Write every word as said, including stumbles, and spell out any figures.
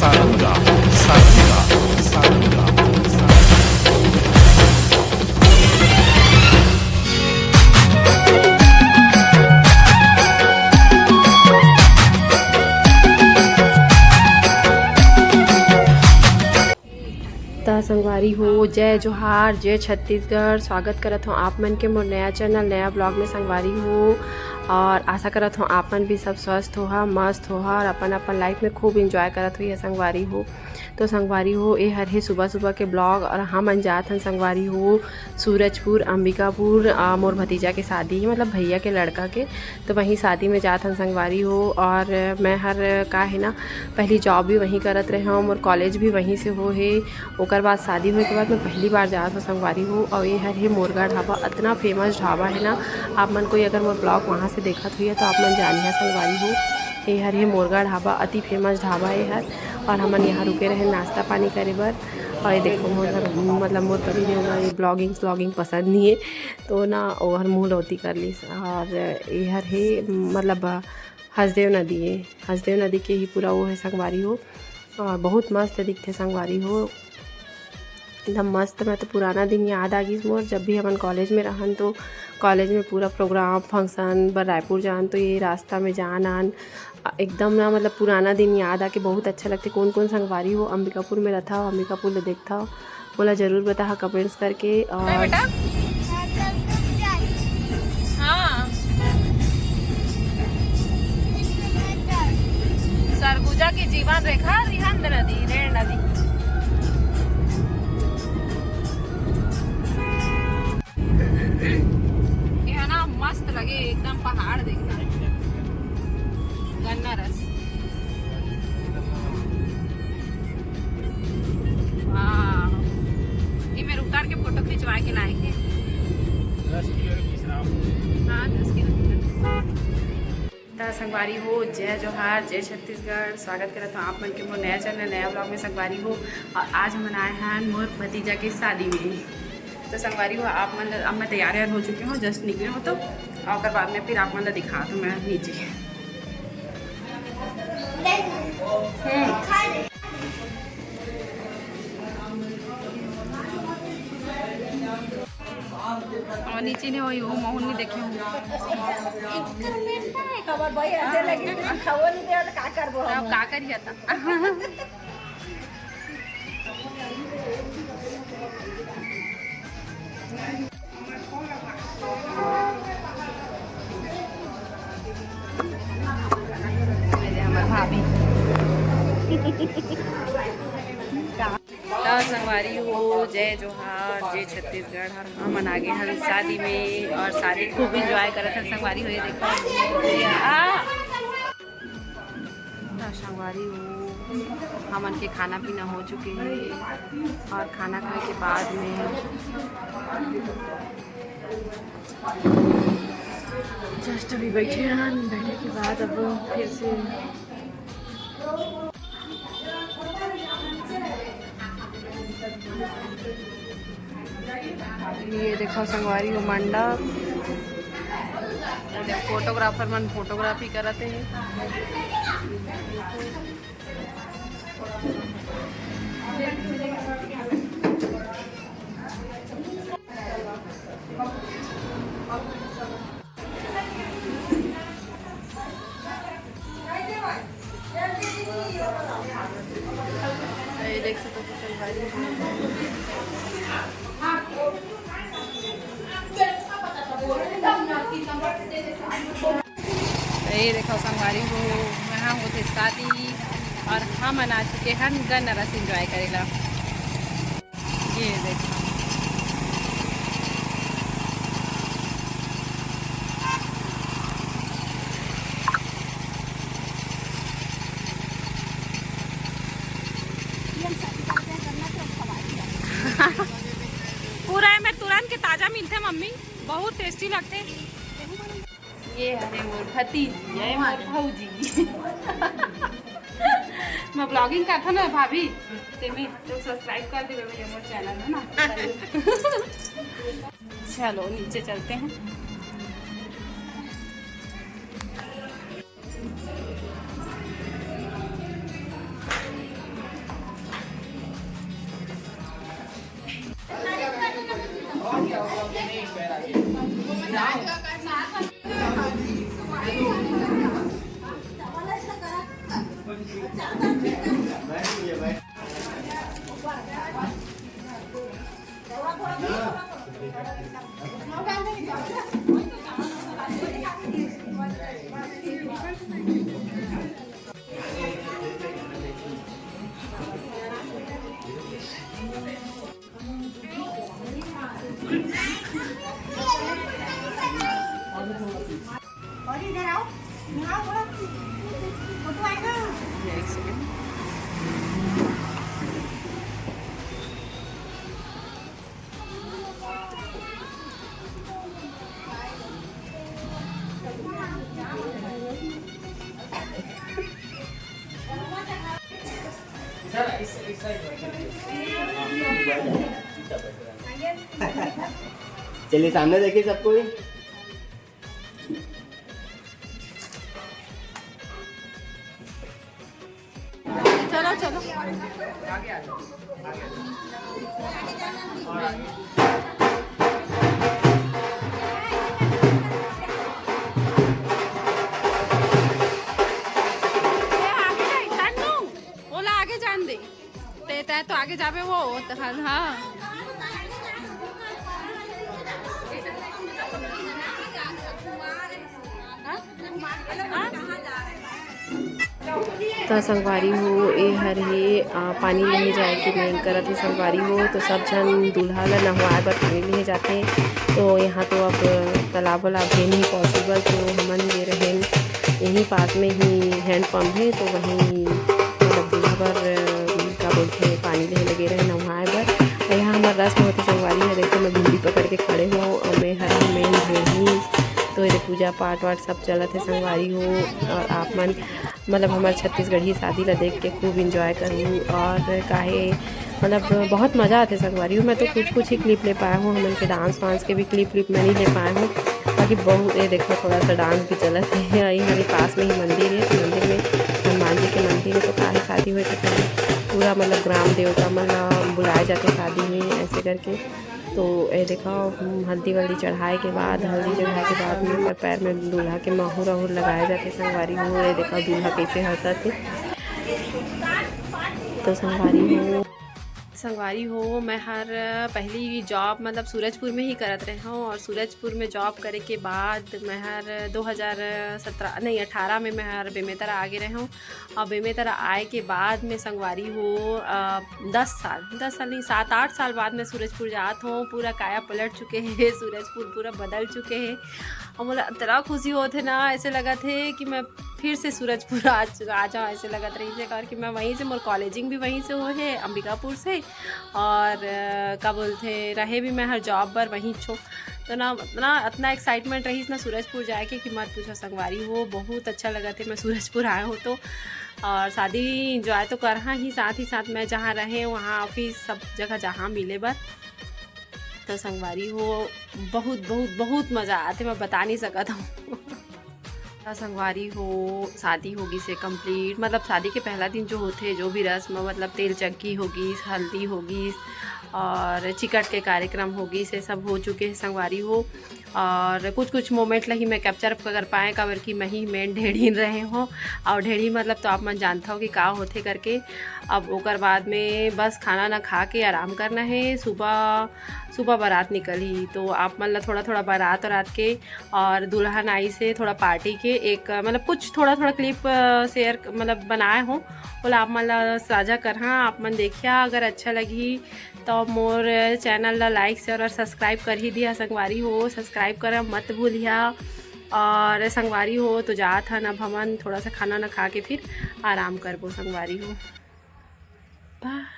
सारंगा, सारंगा, सारंगा, सारंगा। त संगवारी हो, जय जोहार, जय छत्तीसगढ़। स्वागत करत हौं आप मन के मोर नया चैनल, नया ब्लॉग में संगवारी हो। और आशा करत हौं आप मन भी सब स्वस्थ होहा, मस्त होहा और अपन अपन लाइफ में खूब एंजॉय करत होइहा संगवारी हो। तो संगवारी हो, ए हर हे सुबह सुबह के ब्लॉग और हमन जात हन संगवारी हो सूरजपुर, अंबिकापुर, आ, मोर भतीजा के शादी हे, मतलब भैया के लड़का के। तो वहीं शादी में जात हन संगवारी हो। और मैं हर का हे ना, पहली जॉब भी वहीं करत रहे हौं, मोर कॉलेज भी वहीं से हो हे। ओकर बाद शादी होए के बाद मैं पहली बार जात हौं संगवारी हो। और ये हर हे मोरगा ढाबा, अतना फेमस ढाबा हे ना, आप मन कोई अगर मोर ब्लॉग वहाँ से देखत होइहा तो आप मन जानिहा संगवारी हो। ये हर हे मोरगा ढाबा, अति फेमस ढाबा ये हर। और हमन यहाँ रुके रहे नाश्ता पानी करे बर। और ये देखो मोर, मतलब मोर पति देव ला ये ब्लॉगिंग व्लॉगिंग पसंद नहीं है, तो ना ओहर मुँह लौती कर लिस। और ये हर हे, मतलब हसदेव नदी है, हसदेव नदी के ही पूरा वो है संगवारी हो। और बहुत मस्त दिखथे संगवारी हो, एकदम मस्त। मैं तो पुराना दिन याद आ गिस मोर, जब भी हमन कॉलेज में रहन तो कॉलेज में पूरा प्रोग्राम फंक्शन बर रायपुर जान तो ये रास्ता में जान आन, एकदम ना मतलब पुराना दिन याद आके बहुत अच्छा लगथे। कौन कौन संगवारी हो अंबिकापुर में रथा, अंबिकापुर ले देखथा, मोला जरूर बताहा कमेंट्स करके। और बेटा, हाँ, सरगुजा के जीवन रेखा, रिहंद नदी, रेण नदी। ये है ना, मस्त लगे एकदम पहाड़ देखना, गन्ना रस। वाह, ये मेरे उतार के फोटो खिंचवा के लाए थे। दस किलो के हिसाब। हाँ, दस किलो। त संगवारी हो, जय जोहार, जय छत्तीसगढ़। स्वागत करत हौं आप मन के मोर नया चैनल, नया ब्लॉग में संगवारी हो। और आज हमन आए हन मोर भतीजा के शादी में। तो संगवारी हो, आप मन, अब मैं तैयार वैयार हो चुकी हूँ, जस्ट निकले हूँ तो, और ओकर बाद में फिर आप मन ला दिखा दूँ मैं नीचे। हम्म। और नीचे नहीं हुई, वो मोहन नहीं देखे हूँ। खबर भाई ऐसे लगी, खाओ नहीं दे तो का करबो हम? अब का करिए था? ये हमार भाभी। तो संगवारी हो, जय जोहार, जय छत्तीसगढ़। और हमन आगे हन शादी में और शादी खूब एंजॉय करत हन संगवारी हो। ये देखो, आ, तो संगवारी हो, हमन के खाना पीना हो चुके हे और खाना खाए के बाद में जस्ट अभी बैठे हन, बैठे के बाद अब फिर से ये देखो संगवारी हो मंडप, फोटोग्राफर मन फोटोग्राफी करत हे। ये देख सकते हो संगवारी हो। ये देखो संगवारी हो, यहाँ होथे शादी और हमन आ चुके हन गन्ना रस एंजॉय करेला। ये देखो। पूरा एमे तुरंत के ताजा मिलथे मम्मी, बहुत टेस्टी लगथे। ये हरे मोर भतीजी, ये मोर भौजी। मैं ब्लॉगिंग करता ना भाभी, तेमे तो सब्सक्राइब कर देबे भैया मोर चैनल है ना। चलो नीचे चलते हैं। और इधर आओ, यहाँ आओ, थोड़ा फोटो आएगा। चलिए, सामने देखिए सब कोई। चलो, चलो। ए, आगे नहीं, तन्नू, ओला आगे जान दे। ते, तै तो आगे जाबे वो, वो तो, हाँ, हाँ। हाँ? हाँ? त संगवारी हो, ए हर हे, अ, पानी लेहे जाए के नेंग करत हे संगवारी हो। तो सब झन दूल्हा ला नहवाए बर पानी लेहे जाथे। तो यहाँ तो अब तालाब वालाब गे नहीं possible, तो हमन गे रहेन यहीं पास में ही hand pump हे, तो वहीं मतलब दूल्हा बर, अ, का बोलथे, पानी लेहे लगे रहे नहवाए बर। अउ यहाँ हमर रस्म होथे संगवारी हो, देखो मैं भिंडी पकड़ के खड़े हों अउ मैं हर main ढेढ़ी, तो एदे पूजा पाठ वाठ सब चलत हे संगवारी हो। और आप मन मतलब हमर छत्तीसगढ़ी शादी ला देख के खूब enjoy करहू। और काहे मतलब बहुत मजा आथे संगवारी हो। मैं तो कुछ कुछ ही clip ले पाए हों, हमन के dance वांस के भी clip व्लिप मैं नहीं ले पाए हों। बाकी बहुत, ये देखो, थोड़ा सा dance भी चलत हे। ये हमारे पास में ही मंदिर हे, तो मंदिर में हनुमान जी के मंदिर हे, तो काहे शादी होए तो पूरा मतलब ग्राम देवता मन ला बुलाए जाथे शादी में, ऐसे करके। तो ये देखो, हल्दी वल्दी चढ़ाए के बाद, हल्दी चढ़ाए के बाद में ओकर पैर में दूल्हा के माहुर अहुर लगाए जाथे संगवारी हो। ये देखो दूल्हा कैसे हंसत हे। तो संगवारी हो, संगवारी हो, मैं हर पहली job मतलब सूरजपुर में ही करत रहे हों, और सूरजपुर में job करे के बाद मैं हर दो हज़ार सत्रह नहीं, अठारह में मैं हर बेमेतरा आगे रहे हों। और बेमेतरा आए के बाद में संगवारी हो, अ, दस साल, दस साल नहीं, सात आठ साल बाद में सूरजपुर जात हों। पूरा काया पलट चुके हे, सूरजपुर पूरा बदल चुके हे। और मोला इतना खुशी होत हे ना, ऐसे लगत हे कि मैं फिर से सूरजपुर आ, आ जाओं, ऐसे लगत रहिस हे, काबर कि मैं वहीं से, मोर कॉलेजिंग भी वहीं से होए हे, अंबिकापुर से, और, अ, का बोलथे, रहे भी मैं हर job बर वहीं छो। तो ना, इतना, इतना excitement रहिस ना सूरजपुर जाए के कि मत पूछो संगवारी हो, बहुत अच्छा लगत हे मैं सूरजपुर आए हों तो। और शादी enjoy तो करहा ही, साथ ही साथ मैं जहाँ रहे, वहाँ office, सब जगह जहाँ मिले बर। तो संगवारी हो, बहुत, बहुत, बहुत मजा आथे, मैं बता नहीं सकत हों। त संगवारी हो, शादी हो गिस हे complete। मतलब शादी के पहला दिन जो होथे, जो भी रस्म, मतलब तेल चक्की हो गिस, हल्दी हो गिस और चिकट के कार्यक्रम हो गिस, ये सब हो चुके हे संगवारी हो। और कुछ कुछ moment ला ही मैं capture कर पाए, काबर कि मैं ही main ढेढ़ीन रहे हों। और ढेढ़ी मतलब तो आप मन जानत हो कि का होथे करके। अब ओकर बाद में बस खाना ना खा के आराम करना हे। सुबह, सुबह बारात निकलही, तो आप मन ला थोड़ा थोड़ा बारात वारात के और दुल्हन आइस हे थोड़ा party के एक, मतलब कुछ थोड़ा थोड़ा clip, अ, share, मतलब बनाए हों, ओला आप मन ला साझा करहा। आप मन देखिया, अगर अच्छा लगही तो मोर channel ला like, share और subscribe कर ही दिया संगवारी हो। Subscribe करना मत भूलिया। और संगवारी हो, तो जात हन अब हमन थोड़ा सा खाना ना खा के फिर आराम करबो संगवारी हो। Bye।